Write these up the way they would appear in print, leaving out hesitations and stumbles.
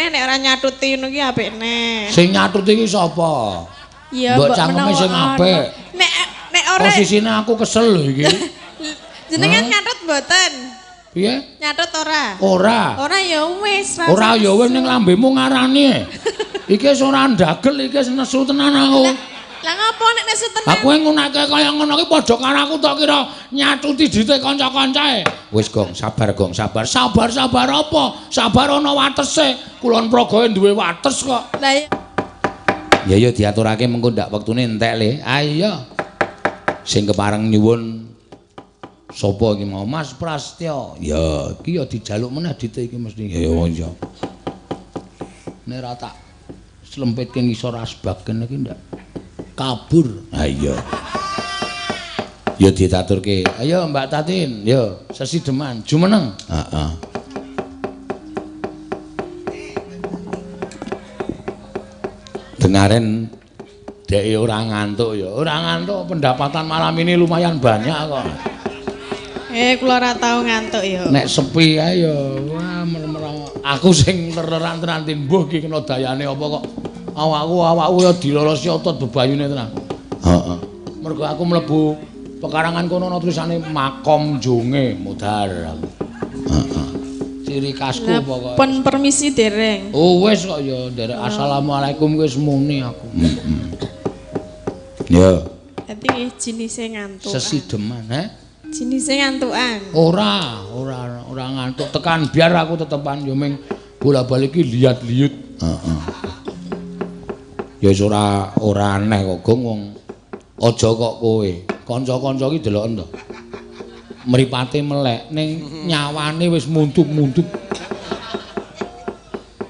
neh nek ora nyatuti ngono ki apik neh. Sing nyatuti iki sapa? Ya mbok cangkeme sing apik. Nek nek ora posisine aku kesel lho iki. Jenengan nyatut mboten? Piye? Nyatut ora? Ora. Ora ya wis. Ora ya wis ning lambemu ngarani. Iki wis ora ndagel, iki wis nesu tenan aku. Lah ngopo nek nesu tenan? Aku ngunake kaya ngono ki padha karo aku tok kira nyatuti dite kanca-kancae. Wis Gong, sabar Gong, sabar. Sabar-sabar apa? Sabar ana watese. Kulon Progoe duwe wates kok. Lah iya. Ya ya diaturake mengko ndak wektune entek le. Ayo. Sing kepareng nyuwun sapa iki mau Mas Prastya? Ya, iki ya dijaluk meneh dite iki mesti. Ya ya. Nek ora tak slempitke ngisor asbak kene iki ndak kabur. Ha iya. Ya ditaturke. Ayo Mbak Tatin, yo sesideman jumeneng. Heeh. Dengaren dhek ora ngantuk ya. Ora ngantuk, pendapatan malam ini lumayan banyak kok. Kula ora tau ngantuk ya. Nek sepi ae ya wah merem-merem. Aku sing lereran tenan timbuh iki kena dayane apa kok. Awakku ya dilolosi otot bebayune tenan. Heeh. Mergo aku mlebu pekarangan kono ana tulisane makom jonge modar aku. Heeh. Ciri khasku pokoke. Pun permisi dereng. Oh wis kok ya nderek assalamualaikum wis muni aku. Heeh. Ya. Dadi nggih jinise ngantuk. Sesideman, he? Jinise ngantukan. Ora, ora, ora ngantuk. Tekan biar aku tetepan yo ming bola-balik iki liat-liut. Heeh. Ya wis ora ora aneh kok Gong wong aja kok kowe. Kanca-kanca iki deloken to. Mripate melek ning nyawane wis muntuk-muntuk.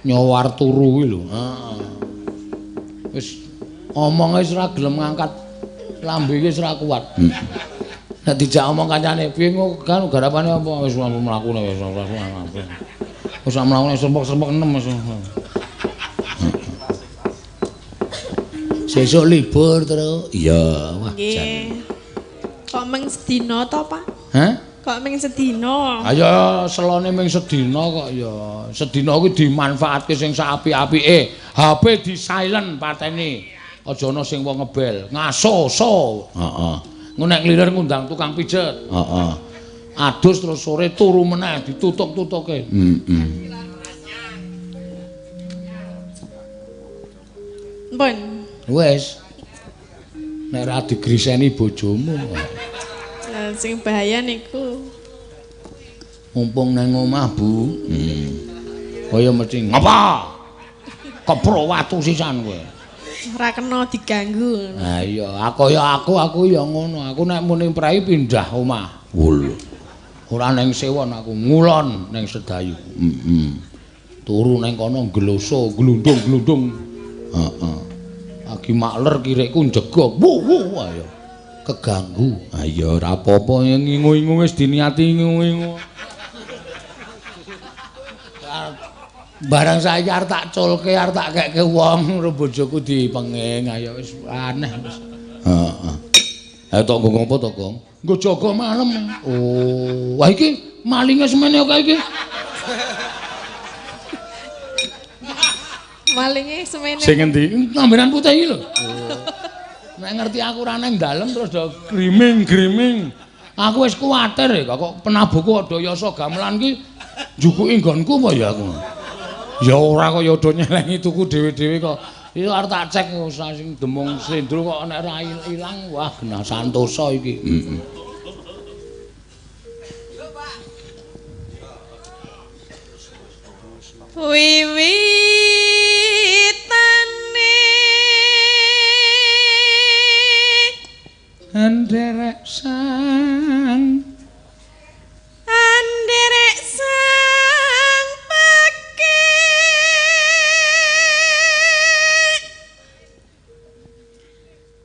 Nyawar turu kuwi lho. Heeh. Wis omong wis ora gelem ngangkat lambe iki wis ora kuat. Nek dijak omong kancane piye kok kan garapane apa wis mlakune wis wis mlakune sempok-sempok 6 wis. Sesuk libur terus. Iya, wah jan. Kok meng sedina to, Pak? Hah? Kok meng sedina? Ayo selone meng sedina kok ya. Sedina kuwi dimanfaatke sing sak apik-apike. HP di silent pateni. Aja ana sing wong ngebel. Ngaso-so. Heeh. Engko nek nglilir ngundang tukang pijet. Heeh. Adus terus sore turu meneh ditutuk-tutuke. Heeh. Mpun. Wis. Nek ora digriseni bojomu. Lah sing bahaya niku. Mumpung nang omah, Bu. Kaya mesti ngapa? Kepro watu sisan kowe. Ora kena diganggu. Ha iya, aku ya ngono. Aku nek muni prei pindah omah. Lho. Ora neng sewon aku, ngulon neng Sedayu. Heeh. Turu neng kono ngloso, glundung-glundung. Heeh. Lagi makler kirikku njegok. Wuh wuh ayo. Keganggu. Ha iya ora apa-apa ngingu-ingu wis diniati ngingu-ingu. Barang saiki arep tak culke, arep tak kekke wong karo bojoku dipenging. Ayo wis aneh wis. Heeh. Ayo tok nggo ngopo to, Gong? Nggo jaga malem. Oh, wah iki malinge semene kok iki. Malinge semene. Sing endi? Lambenan putih iki lho. Oh. Nek ngerti aku ora nang dalem terus do griming-griming. Aku wis kuwatir kok penabuhku ada yasa gamelan ki njukuki nggonku apa ya aku. Ya ora kok ya do nyelengi tuku dhewe-dhewe kok. Iki arep tak cek sing demung slendro kok nek ora ilang wah genah santosa iki. Heeh. Wiwitane anderek sang pekik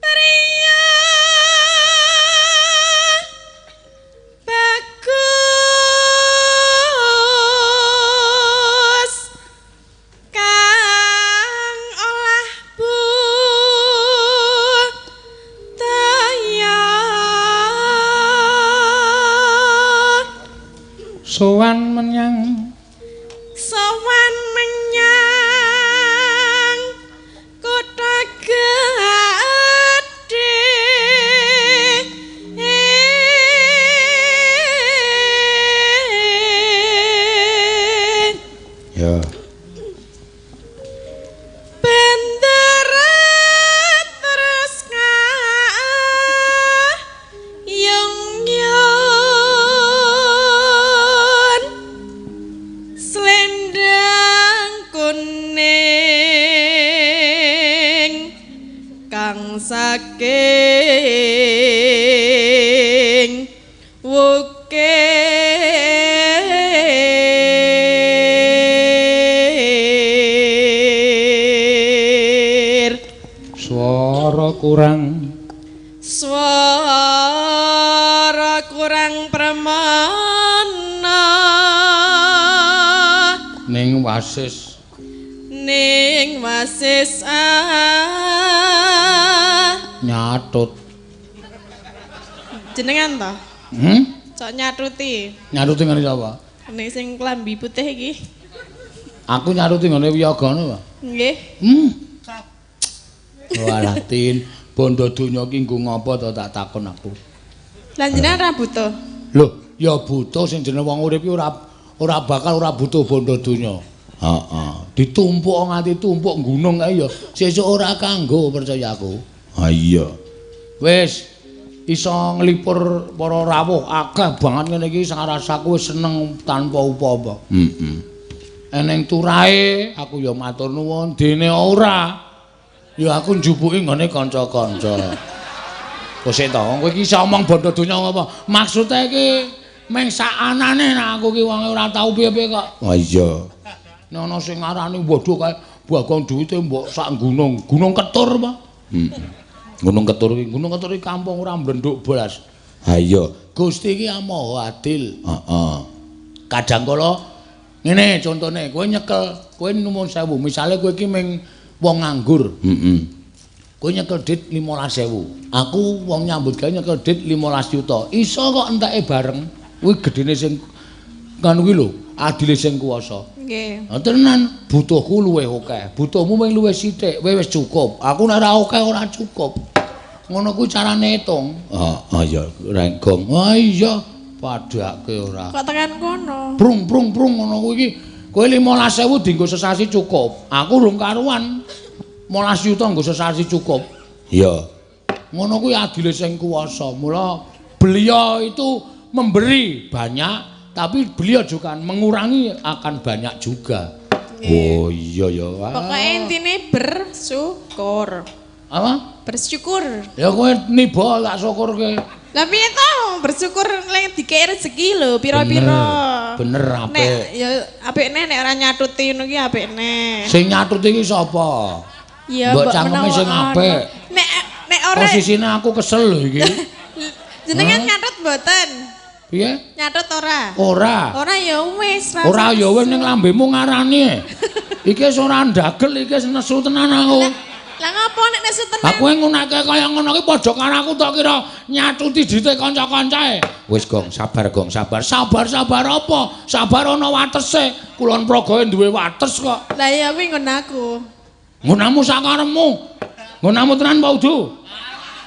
priya bagus kang olah budaya sowan menyang sowan menyang Saking wukir swara kurang, swara kurang pramana ning wasis, ning wasis nyatut. Jenengan to? Cok nyatuti. Nyatuti ngene sapa? Ning sing klambi putih iki. Aku nyatuti ngene wiyaga ngono, Pak. Nggih. Walah Tin, bondo donya iki nggo ngapa to tak takon aku. Lah jenengan ra butuh? Lho, ya butuh, sing jenenge wong urip iki ora bakal ora butuh bondo donya. Heeh. Ditumpuk nganti tumpuk gunung kae ya sesuk ora kanggo, percaya aku. Ha iya. Wis iso nglipur para rawuh akeh banget ngene iki, rasaku wis seneng tanpa upa-upa. Heeh. Eneng turahe aku ya matur nuwun, dene ora ya aku njupuki nggone kanca-kanca. Kok sik to, kowe iki iso omong bondo donya apa? Maksude iki meng sakanane nek aku ki wonge ora tau piye-piye kok. Ha iya. Nek ana sing ngarani bodho kae Bagong duwite mbok sak gunung, Gunung Ketur apa? Heeh. Gunung Ketur iki, Gunung Ketur iki kampung ora mblenduk blas. Ha iya, Gusti iki maha adil. Heeh. Kadang kala ngene contone, kowe nyekel, kowe nuwun sewu, misale kowe iki ming wong nganggur. Heeh. Kowe nyekel dit 15.000. Aku wong nyambut gawe nyekel dit 15 juta. Iso kok enteke bareng. Kuwi gedene sing ngono kuwi lho, adile sing kuwasa. Nggih. Ha tenan, butuhku luwih akeh. Butuhmu mung luwih sithik, kowe wis cukup. Aku nek ora akeh ora cukup. Ngono kuwi carane ngitung. Heeh, ya renggong. Ha iya, padhake ora. Kok tekan kono? Prung prung prung ngono kuwi iki. Kowe 15.000 dienggo sesasi cukup. Aku rung karuan. 15 yuta nggo sesasi cukup. Iya. Ngono kuwi adile sing kuwasa. Mula beliau itu memberi banyak, tapi beliau juga mengurangi akan banyak juga. Oh iya ya. Pokoke intine bersyukur. Apa? Bersyukur. Ya kowe niba tak syukurke. Lah piye to? Bersyukur lek dikek rezeki lho, pira-pira. Bener apik. Nek ya apikne nek ora nyatuti ngono ki apikne. Sing nyatuti iki sapa? Ya mbok cangkeme sing apik. Nek nek ora posisine aku kesel lho iki. Jenengan nyatut mboten? Piye? Nyatut ora? Ora. Ora ya wis. Ora ya wis ning lambemu ngarani. Iki wis ora ndagel, iki wis nesu tenan aku. Lah ngopo nek nesu tenan? Aku ngunake kaya ngono iki padha karo aku tok kira nyatuti dite kanca-kancae. Wis Gong, sabar Gong, sabar. Sabar-sabar apa? Sabar ana watese. Kulon Progoe duwe wates kok. Lah ya kuwi nggon aku. Nggonamu sakarepmu. Nggonamu tenan apa udu?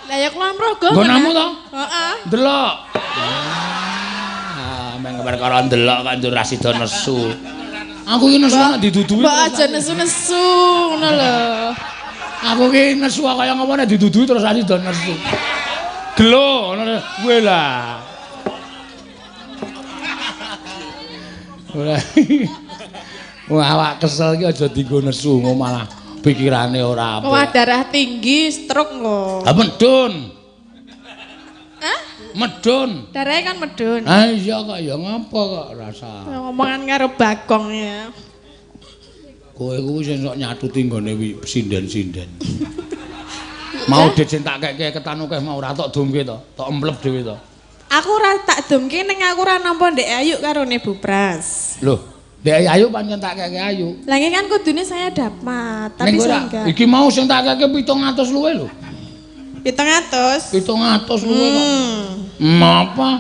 Lah ya Kulon Progo. Nggonamu to? Heeh. Delok. Ah, meng perkara ndelok kok njur ra sida nesu. Aku iki nesu nek diduduhi. Mbok aja nesu-nesu ngono lho. Aku ki nesu kaya ngopo nek diduduhi terus ra sida nesu. Gelo ngono kowe lah. Ora. Wah, awak kesel iki aja dienggo nesu ngono malah pikirane ora apik. Wah, darah tinggi, stroke lho. Ha medun. Hah? Medun. Darahe kan medun. Ha iya kok ya ngapa kok rasa. Ngomongan karo Bagong ya. Kowe kuwi sing sok nyatuti nggone sinden-sinden. Mau dit sing tak keke ketan akeh mau ora tok dumke to, tok emplep dhewe to. Aku ora tak dumke ning aku ora nampa Ndek Ayu karo ne Bu Pras. Loh, Ndek Ayu pancen tak keke Ayu. Lah nggih kan kudune saya dapat, tapi saya enggak. Iki mau sing tak keke 700 luwe lho. 700? 700 luwe kok. Apa?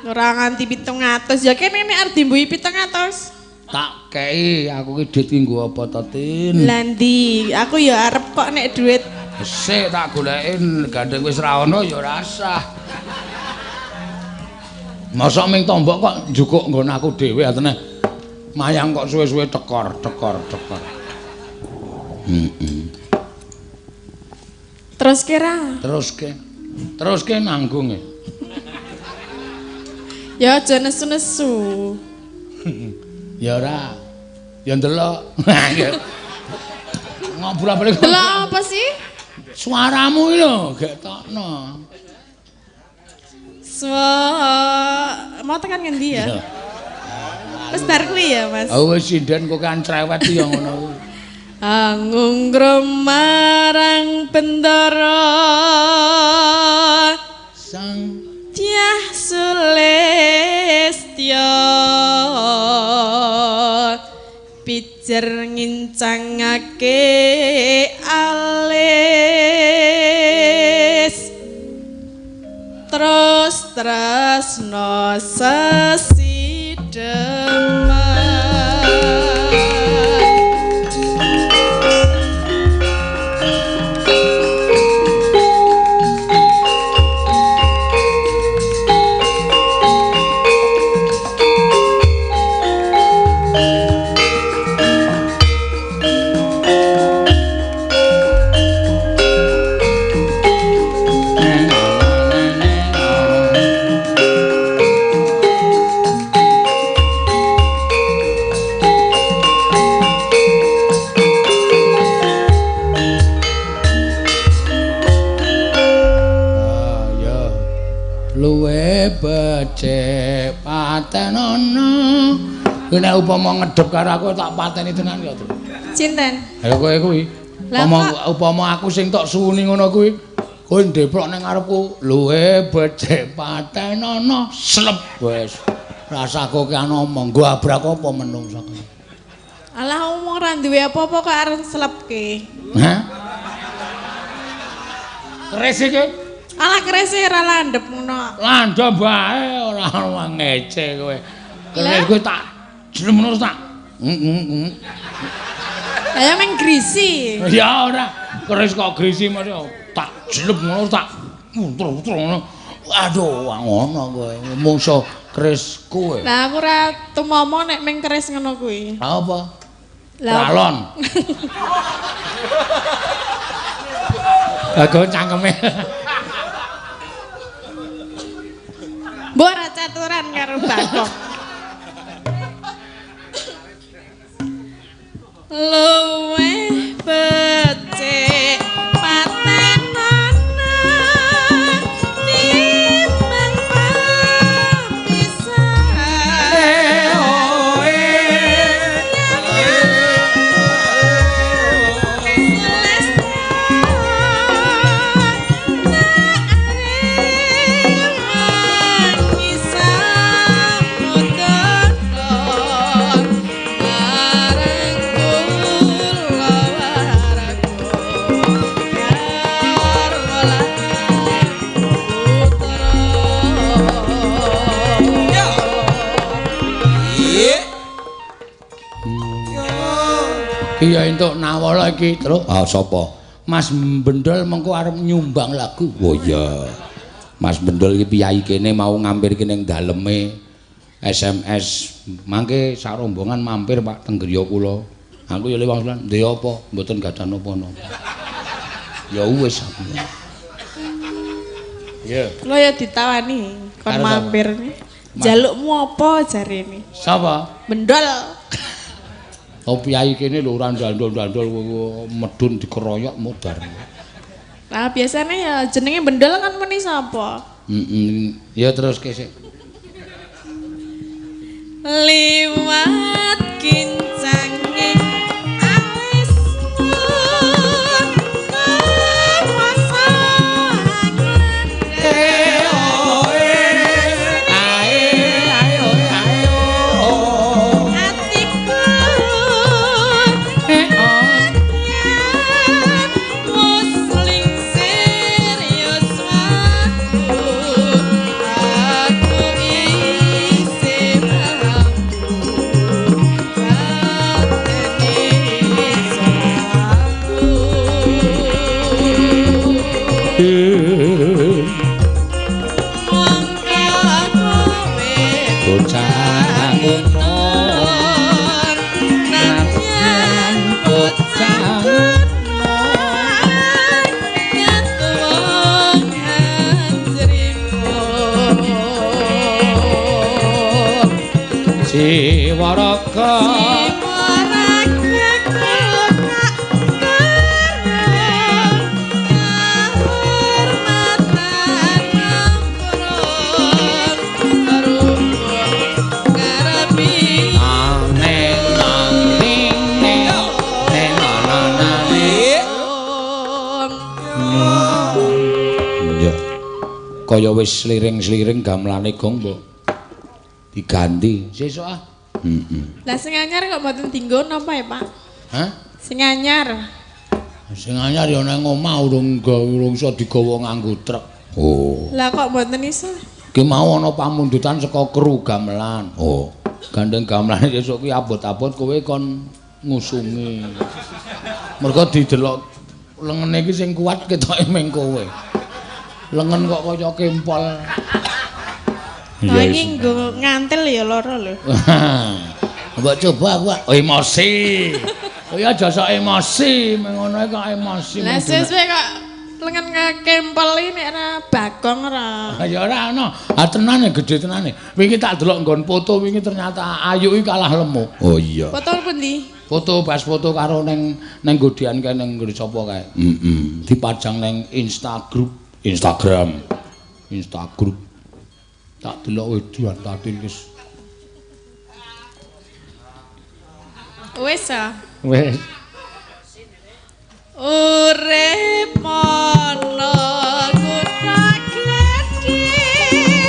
Ora nganti 700. Ya kene nek arep dimbuhi 700. Tak kei aku ki duit ki nggo apa to, Tin? Lah ndi? Aku ya arep kok nek duit. Sik tak goleki gandeng wis ra ono ya ora sah. Mosok ming tombok kok njukuk nggon aku dhewe atene. Mayang kok suwe-suwe tekor, tekor, tekor. Heeh. Terus kira? Teruske. Teruske nanggung e. Ya aja nesu-nesu. Ya ora. Ya ndelok. Ngobrol-balik. Delok apa sih? Suaramu iki lho, gek tokno. Mau tekan ngendi ya? Wis bar kuwi ya, Mas. Oh wis sinden kok kan cerewet ya ngono kuwi. Angungrum marang bendara sang Dyah Sulistya pijer ngincangake alis terus tresno sesideman. Becik patenono. Kuwi nek upama ngedhep karo aku tak pateni tenan ya, Tru. Cinten. Ayo kowe kuwi. Upama aku sing tok suwuni ngono kuwi, kowe ndeplok ning ngarepku, luwe becik patenono, slep wis. Rasah kowe kan omong, nggo abrak apa menungsa kuwi. Alah omong ra duwe apa-apa kok arep slepke. Hah? Keris iki? Alah kerise ora landhep ngono. Landhep bae ora ngece kowe. Keris kowe tak jlem ngono tak. Kaya meng grisi. Ya ora, keris kok grisi mesti tak jlem ngono tak utro-utro ngono. Aduh, ngono kowe. Mungso keris kowe. Lah aku ora tumomo nek meng keris ngono kuwi. Apa? Lalon. Aku cangkeme. Mbok ora caturan karo Bagong. Luweh becik patenana timbang papisahan. Iya entuk nawala iki, Truk. Ah sapa? Mas Bendol mengko arep nyumbang lagu. Oh iya. Mas Bendol iki piyayi kene mau ngampirke ning daleme SMS. Mangke sak rombongan mampir Pak teng griya kula. Aku ya lewat lan ndek apa? Mboten gadah napa-napa. Ya wis aku. Iya. Kula ya ditawani kon mampir. Jalukmu apa jarene? Sapa? Bendol. Oh piyayi kene lho ora ndandol-ndandol medun dikeroyok modar. Lah biasane ya jenenge Bendol kan muni sapa? Heeh. Ya terus kesik. Liwat kincange alismu kuwasa Siwaraga Kaya wis sliring-sliring gamelane gong mbok diganti. Sesuk ah. Heeh. Lah sing anyar kok mboten dinggo napa ya, Pak? Hah? Sing anyar. Sing anyar ya nang omah urung iso digawa nganggo truk. Oh. Lah kok mboten iso? Ki mau ana pamundutan saka kru gamelan. Oh. Gandeng gamelane sesuk ki abot-abot kowe kon ngusungi. Mergo didelok lengene iki sing kuat ketoke ming kowe. Lengen kok kaya kempol. Lah iki nggo ngantil ya lara lho. Mbok coba aku emosi. Oh ya aja sok emosi, mengono kok emosi. Lah suwe-suwe kok lengen kempol iki nek ora bagong ora. Ya ora ana. Ah tenane gedhe tenane. Wingi tak delok nggon foto wingi ternyata ayu iki kalah lemu. Oh iya. Foto pundi? Foto pas foto karo ning ning godian kae ning nggon sapa kae. Heeh. Dipajang ning Instagram. Instagram. Tak delok weduan tadi wis. Wis ah. Wis. Urip ana kutha gedhe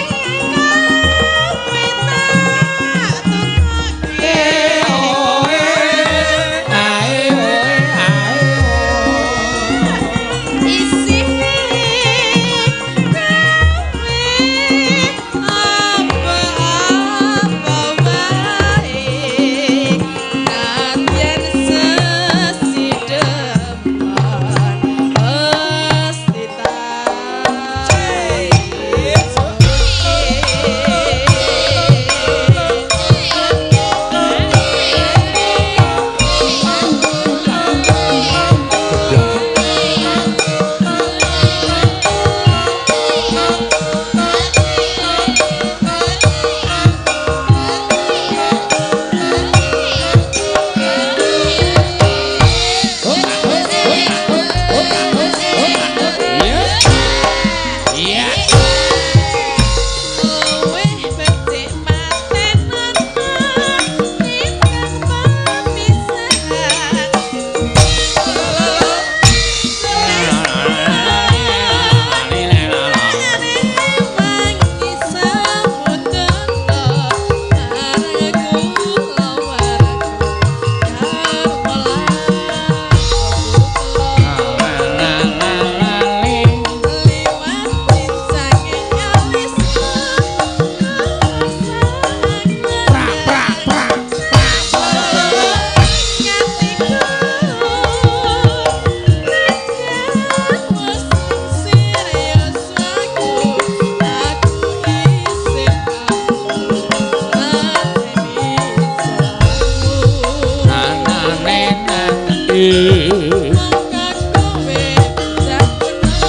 kowe tak tukoke oe ae oe ae isine kowe apa-apa wae nadyan sesideman mesti tak Iya. Luwih becik patenana timbang pemisahan. Wangi samudana marang kula warga liwat cincange alis Prak prak prak.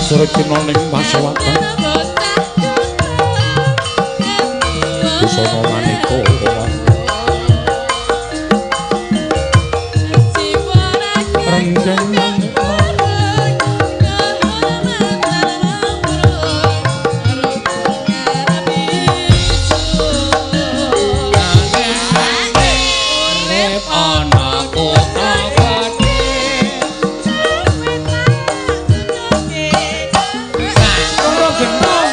Srekina ning pasewatan busana maneka renggeng Urip ana kutha gedhe. Loro gendong.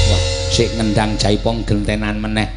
Wah, sik ngendang jaipong gentenan meneh.